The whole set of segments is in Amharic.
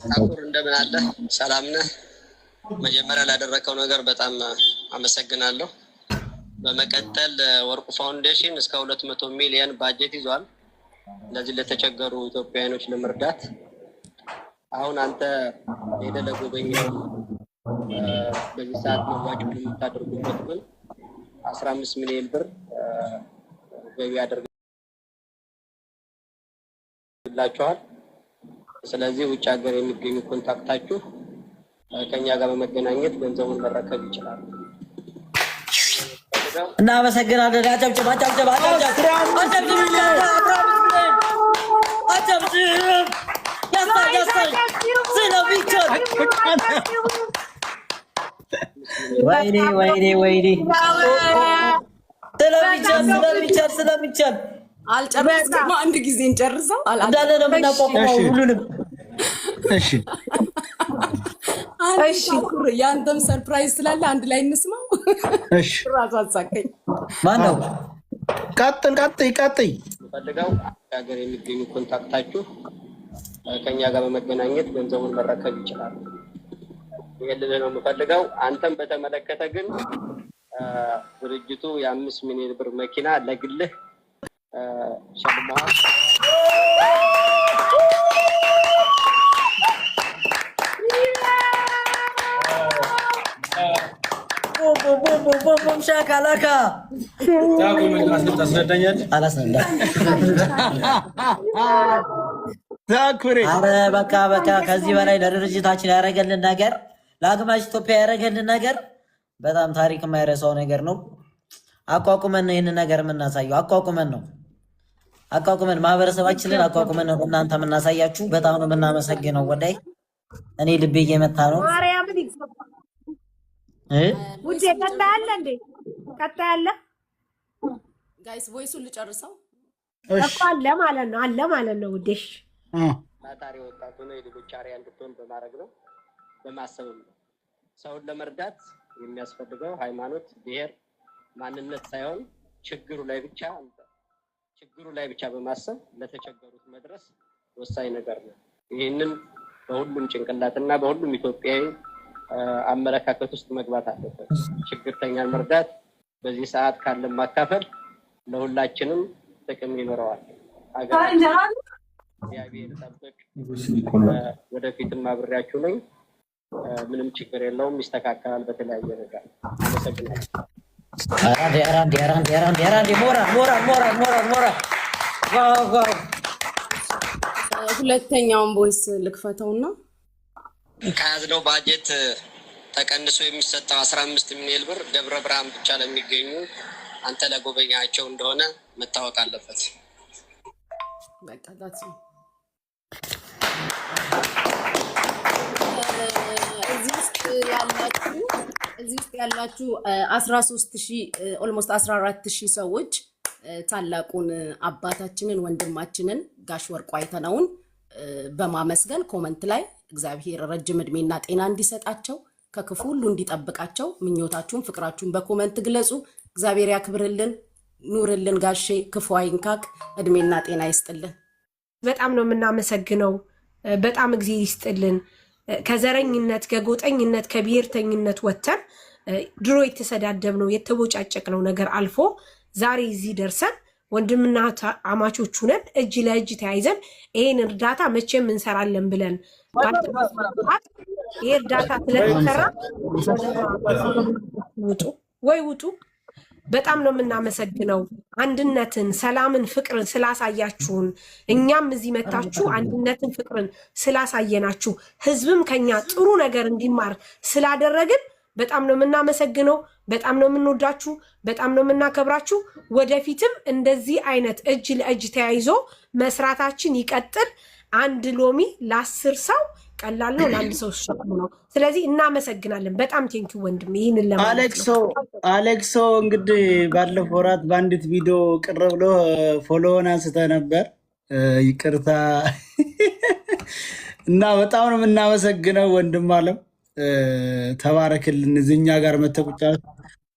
ታኩር እንደምን አለ? ሰላም ነህ? መጀመሪያ ላደረከው ነገር በጣም አመሰግናለሁ። በመቀጠል ወርቁ ፋውንዴሽን እስከ 200 ሚሊዮን ባጀት ይዟል ለዚህ ለተቸገሩ ኢትዮጵያውያኖች ለመርዳት። አሁን አንተ ሄደህ ለጎበኘው በዚህ ሰዓት መዋጮ የምታደርጉበት ግን 15 ሚሊዮን ብር ገቢ ያደርግላችኋል። ስለዚህ ውጭ ሀገር የሚገኙ contact ኣችሁ ከኛ ጋር በመገናኘት ገንዘቡን መረከብ ይችላሉ። እናመሰግናለን። አጨብጭብ፣ አጨብጭብ፣ አጨብጭብ፣ አጨብጭብ፣ 15 ሚሊዮን አጨብጭብ። ያሳይ ያሳይ ስለሚቻል። ወይኔ ወይኔ ወይኔ፣ ስለሚቻል ስለሚቻል ስለሚቻል። አልጨረስኩም። አንድ ጊዜ እንጨርሰው። እንዳለ ነው የምናቋቁመው ሁሉንም። እሺ። እሺ፣ የአንተም surprise ስላለ አንድ ላይ እንስማው። እሺ። ራሱ አሳቀኝ። ማን ነው? ቀጥል፣ ቀጥይ፣ ቀጥይ። ፈልገው ሀገር የሚገኙ contact ኣችሁ ከኛ ጋር በመገናኘት ገንዘቡን መረከብ ይችላሉ። ይሄን ልልህ ነው የምፈልገው። አንተም በተመለከተ ግን ድርጅቱ የ5 ሚሊዮን ብር መኪና ለግልህ ሸልመዋል። ቡም ቡም ቡም ቡም ቡም ሻካላካ። ታስረዳኛለህ? አላስረዳም። ታኩሬ። አረ በቃ በቃ፣ ከዚህ በላይ ለድርጅታችን ያደረገልን ነገር፣ ለአግማሽ ኢትዮጵያ ያደረገልን ነገር በጣም ታሪክ የማይረሳው ነገር ነው። አቋቁመን ነው ይህንን ነገር የምናሳየው። አቋቁመን ነው፣ አቋቁመን ማህበረሰባችንን አቋቁመን ነው እናንተ የምናሳያችሁ። በጣም ነው የምናመሰግነው። ወዳይ እኔ ልቤ እየመታ ነው። ማርያምን ይገባል። እ? ውዴ ቀጣይ አለ እንዴ? ቀጣይ አለ? Guys፣ voice ኡን ልጨርሰው። እኮ አለ ማለት ነው። አለ ማለት ነው ውዴ። እሺ። ታታሪ ወጣት ሆነ የሌሎች አርአያ እንድትሆን በማድረግ ነው፣ በማሰብም ነው። ሰውን ለመርዳት የሚያስፈልገው ሃይማኖት፣ ብሔር፣ ማንነት ሳይሆን ችግሩ ላይ ብቻ በማሰብ ለተቸገሩት መድረስ ወሳኝ ነገር ነው። ይህንን በሁሉም ጭንቅላትና በሁሉም ኢትዮጵያዊ አመለካከት ውስጥ መግባት አለበት። ችግርተኛን መርዳት፣ በዚህ ሰዓት ካለን ማካፈል ለሁላችንም ጥቅም ይኖረዋል። ሀገራችን እግዚአብሔር ጠብቅ። ወደፊትም አብሬያችሁ ነኝ። ምንም ችግር የለውም፣ ይስተካከላል በተለያየ ነገር። አመሰግናለሁ። ኧረ አንዴ፣ ኧረ አንዴ፣ ኧረ አንዴ፣ ኧረ አንዴ፣ ኧረ አንዴ፣ ሞራል ሞራል ሞራል ሞራል ሞራል! Wow wow! ሁለተኛውን voice ልክፈተውና ከያዝነው ባጀት ተቀንሶ የሚሰጠው 15 ሚሊዮን ብር ደብረ ብርሃን ብቻ ለሚገኙ አንተ ለጎበኛቸው እንደሆነ መታወቅ አለበት። በቃ that's it። እዚህ ውስጥ ያላችሁ 13,000፣ almost 14,000 ሰዎች ታላቁን አባታችንን ወንድማችንን ጋሽ ወርቁ አይተነውን በማመስገን comment ላይ እግዚአብሔር ረጅም እድሜና ጤና እንዲሰጣቸው፣ ከክፉ ሁሉ እንዲጠብቃቸው ምኞታችሁን ፍቅራችሁን በ comment ግለጹ። እግዚአብሔር ያክብርልን፣ ኑርልን ጋሼ፣ ክፉ አይንካክ፣ እድሜና ጤና ይስጥልን። በጣም ነው የምናመሰግነው። በጣም እግዚአብሔር ይስጥልን። ከዘረኝነት፣ ከጎጠኝነት፣ ከብሔርተኝነት ወጥተን ድሮ የተሰዳደብነው የተቦጫጨቅነው ነገር አልፎ ዛሬ እዚህ ደርሰን ወንድምና አማቾች ሁነን እጅ ለእጅ ተያይዘን ይሄን እርዳታ መቼም እንሰራለን ብለን ባልተባልንበት ይሄ እርዳታ ስለተሰራ ውጡ ወይ ውጡ። በጣም ነው የምናመሰግነው። አንድነትን፣ ሰላምን፣ ፍቅርን ስላሳያችሁን፣ እኛም እዚህ መታችሁ አንድነትን፣ ፍቅርን ስላሳየናችሁ፣ ህዝብም ከኛ ጥሩ ነገር እንዲማር ስላደረግን በጣም ነው የምናመሰግነው። በጣም ነው የምንወዳችሁ። በጣም ነው የምናከብራችሁ። ወደፊትም እንደዚህ አይነት እጅ ለእጅ ተያይዞ መስራታችን ይቀጥል። አንድ ሎሚ ለ10 ሰው ቀላል ነው፣ ለአንድ ሰው ሸክም ነው። ስለዚህ እናመሰግናለን። በጣም thank you ወንድም፣ ይህንን ለማለት አሌክሶ ነው። አሌክሶ፣ እንግዲህ ባለፈው ወራት በአንዲት ቪዲዮ ቅር ብሎ follow ን አንስተ ነበር። ይቅርታ እና በጣም ነው የምናመሰግነው ወንድም አለም፣ ተባረክልን። እዚህ ጋር መተህ ቁጭ አልክ።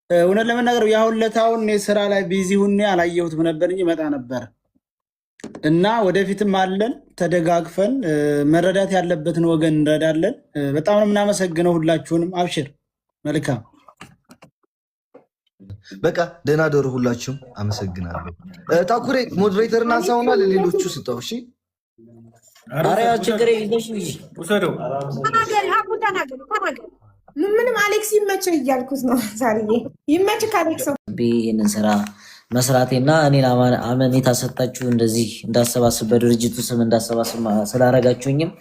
እውነት ለመናገር የአሁን ለታውን እኔ ስራ ላይ busy ሁኔ አላየሁትም ነበር እንጂ መጣ ነበር። እና ወደፊትም አለን ተደጋግፈን መረዳት ያለበትን ወገን እንረዳለን። በጣም ነው የምናመሰግነው ሁላችሁንም። አብሽር፣ መልካም። በቃ ደህና ደሩ ሁላችሁም። አመሰግናለሁ። ታኩሬ moderator እናንሳውና ለሌሎቹ ስጠው። እሺ። ኧረ ያው ችግር የለሽ። ውሰደው። ተናገሪ ሀቡ፣ ተናገሪ ተናገሪ። ምንም አሌክስ ይመችህ እያልኩት ነው። ዛሬ ይመችህ አሌክስ። ይህንን ስራ መስራቴና እኔን አመኔታ ሰጣችሁ እንደዚህ እንዳሰባስብ በድርጅቱ ስም እንዳሰባስብ ስላረጋችሁኝም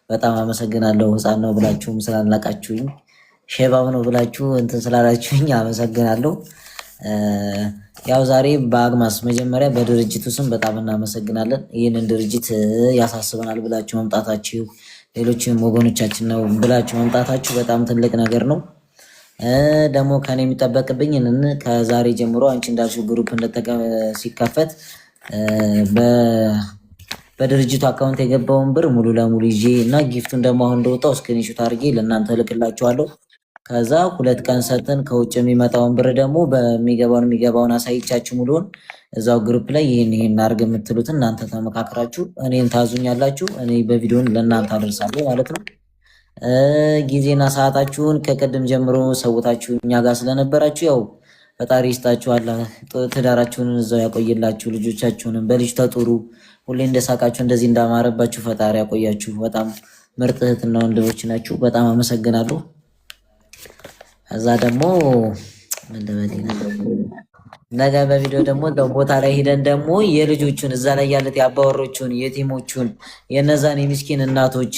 በጣም አመሰግናለሁ። ሕፃን ነው ብላችሁም ስላልናቃችሁኝ፣ ሼባም ነው ብላችሁ እንትን ስላላችሁኝ አመሰግናለሁ። ያው ዛሬ በአግማስ መጀመሪያ በድርጅቱ ስም በጣም እናመሰግናለን። ይህንን ድርጅት ያሳስበናል ብላችሁ መምጣታችሁ፣ ሌሎችም ወገኖቻችን ነው ብላችሁ መምጣታችሁ በጣም ትልቅ ነገር ነው። ደግሞ ከኔ የሚጠበቅብኝ ከዛሬ ጀምሮ አንቺ እንዳልሽው group ሲከፈት በድርጅቱ account የገባውን ብር ሙሉ ለሙሉ ይዤ እና gift ኡን ደግሞ አሁን እንደወጣው screenshot አድርጌ ለእናንተ እልክላችኋለሁ። ከዛ 2 ቀን ሰጥተን ከውጭ የሚመጣውን ብር ደግሞ በሚገባውን የሚገባውን አሳይቻችሁ ሙሉውን እዛው group ላይ ይህን ይህን አድርግ የምትሉትን እናንተ ተመካክራችሁ እኔን ታዙኛላችሁ። እኔ በቪዲዮን ለእናንተ አደርሳለሁ ማለት ነው። ጊዜና ሰዓታችሁን ከቅድም ጀምሮ ሰውታችሁ እኛ ጋር ስለነበራችሁ ያው ፈጣሪ ይስጣችሁ፣ አላህ ትዳራችሁን እዛው ያቆይላችሁ፣ ልጆቻችሁንም በልጅ ተጡሩ። ሁሌ እንደሳቃችሁ እንደዚህ እንዳማረባችሁ ፈጣሪ ያቆያችሁ። በጣም ምርጥ እህትና ወንድሞች ናችሁ። በጣም አመሰግናለሁ። ከዛ ደግሞ ምን ልበል፣ ነገ በቪዲዮ ደግሞ እዛው ቦታ ላይ ሂደን ደግሞ የልጆቹን እዛ ላይ ያሉት የአባወሮቹን የቲሞቹን የነዛን የሚስኪን እናቶች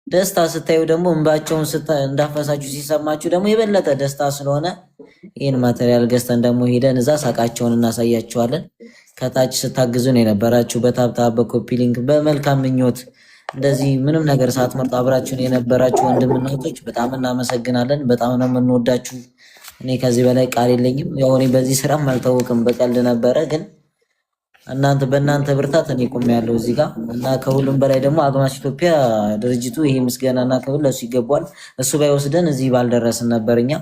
ደስታ ስታዩ ደግሞ እንባቸውን እንዳፈሳችሁ ሲሰማችሁ ደግሞ የበለጠ ደስታ ስለሆነ ይህን material ገዝተን ደግሞ ሄደን እዛ ሳቃቸውን እናሳያቸዋለን። ከታች ስታግዙን የነበራችሁ በ tap tap፣ በ copy link፣ በመልካም ምኞት እንደዚህ ምንም ነገር ሳትመርጡ አብራችሁን የነበራችሁ ወንድምና እህቶች በጣም እናመሰግናለን። በጣም ነው የምንወዳችሁ። እኔ ከዚህ በላይ ቃል የለኝም። ያው እኔ በዚህ ስራም አልታወቅም፣ በቀልድ ነበረ፣ ግን እናንተ በእናንተ ብርታት እኔ ቆሜያለሁ እዚህ ጋር እና ከሁሉም በላይ ደግሞ አግማስ ኢትዮጵያ ድርጅቱ ይሄ ምስጋናና ክብር ለእሱ ይገባዋል። እሱ ባይወስደን እዚህ ባልደረስን ነበር እኛ።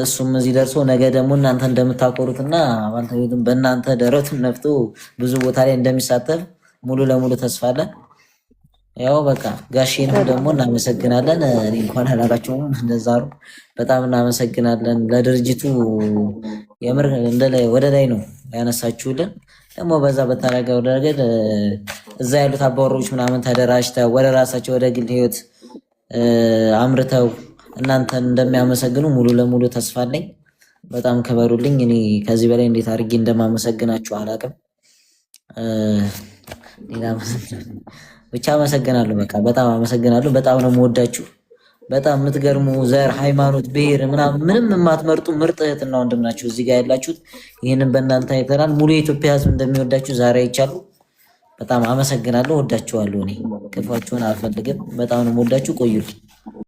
እሱም እዚህ ደርሶ ነገ ደግሞ እናንተ እንደምታኮሩትና ባልተቤቱም በእናንተ ደረቱን ነፍቶ ብዙ ቦታ ላይ እንደሚሳተፍ ሙሉ ለሙሉ ተስፋ አለን። ያው በቃ ጋሼንም ደግሞ እናመሰግናለን። እኔ እንኳን አላቃቸውም እንደዛ ነው። በጣም እናመሰግናለን። ለድርጅቱ የምር ወደ ላይ ነው ያነሳችሁልን። ደግሞ በዛ በታረገው ረገድ እዛ ያሉት አባወሮች ምናምን ተደራጅተው ወደ ራሳቸው ወደ ግል ህይወት አምርተው እናንተን እንደሚያመሰግኑ ሙሉ ለሙሉ ተስፋ አለኝ። በጣም ክበሩልኝ። እኔ ከዚህ በላይ እንዴት አድርጌ እንደማመሰግናችሁ አላውቅም። ሌላ ብቻ አመሰግናለሁ። በቃ በጣም አመሰግናለሁ። በጣም ነው የምወዳችሁ። በጣም የምትገርሙ ዘር፣ ሃይማኖት፣ ብሔር ምናምን ምንም የማትመርጡ ምርጥ እህትና ወንድም ናችሁ እዚህ ጋር ያላችሁት። ይህንን በእናንተ አይተናል። ሙሉ የኢትዮጵያ ሕዝብ እንደሚወዳችሁ ዛሬ አይቻሉ። በጣም አመሰግናለሁ። ወዳችኋለሁ። እኔ ክፋችሁን አልፈልግም። በጣም ነው የምወዳችሁ። ቆዩልኝ።